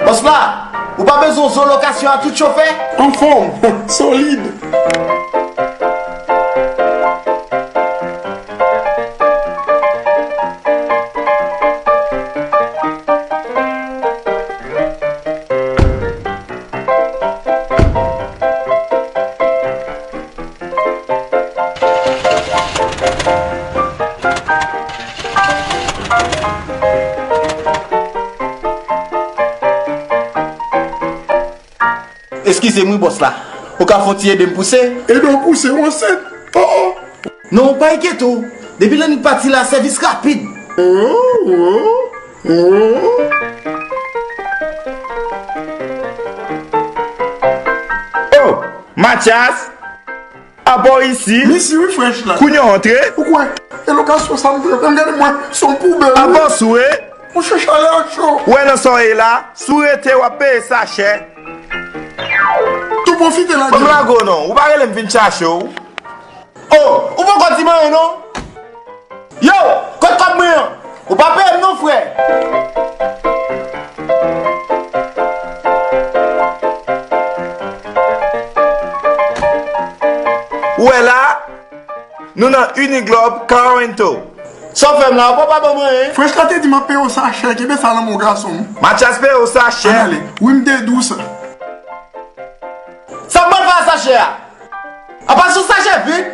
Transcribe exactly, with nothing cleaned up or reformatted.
Bòs la, ou pa bezwen yon zo lokasyon a tout chofè? Anfòm, solid. Eskize m wi, bòs la. Ou ka fon ti ede m pouse? Ede w pouse, w ansent? Oh, oh. Non, pa enkyete w. Depi Lannik pati la, sèvis rapid. Oh, oh, oh. Oh, Matyas, apa w isi? M isi wi, frèch la. Kounye a w antre? Ou kwè? E lokasyon sa m pran, gade mwen, se yon poubèl wi. Apa w sou e? Monchè, chalè a cho. Ou wè nan sa w ye la, si w rete w ap peye sa chè. Tou pwofite lage. Ban m lage w non, ou pa rele m vin chache w. Oh, ou poko di m anyen non. Yo, kot kòb mwen an? Ou pa peye m non, frè. Ou wè la, nou nan Uniglobe Car Rental. Sa w fè m la, ou pa ban m anyen? Frèch la te di m ap peye w sa chè, kenbe sa nan men w gason m. Matyas peye w sa chè. Ann ale. Wi, m te di w sa. Sa m pral fè a sa chè a? Apa se yon sachè vid?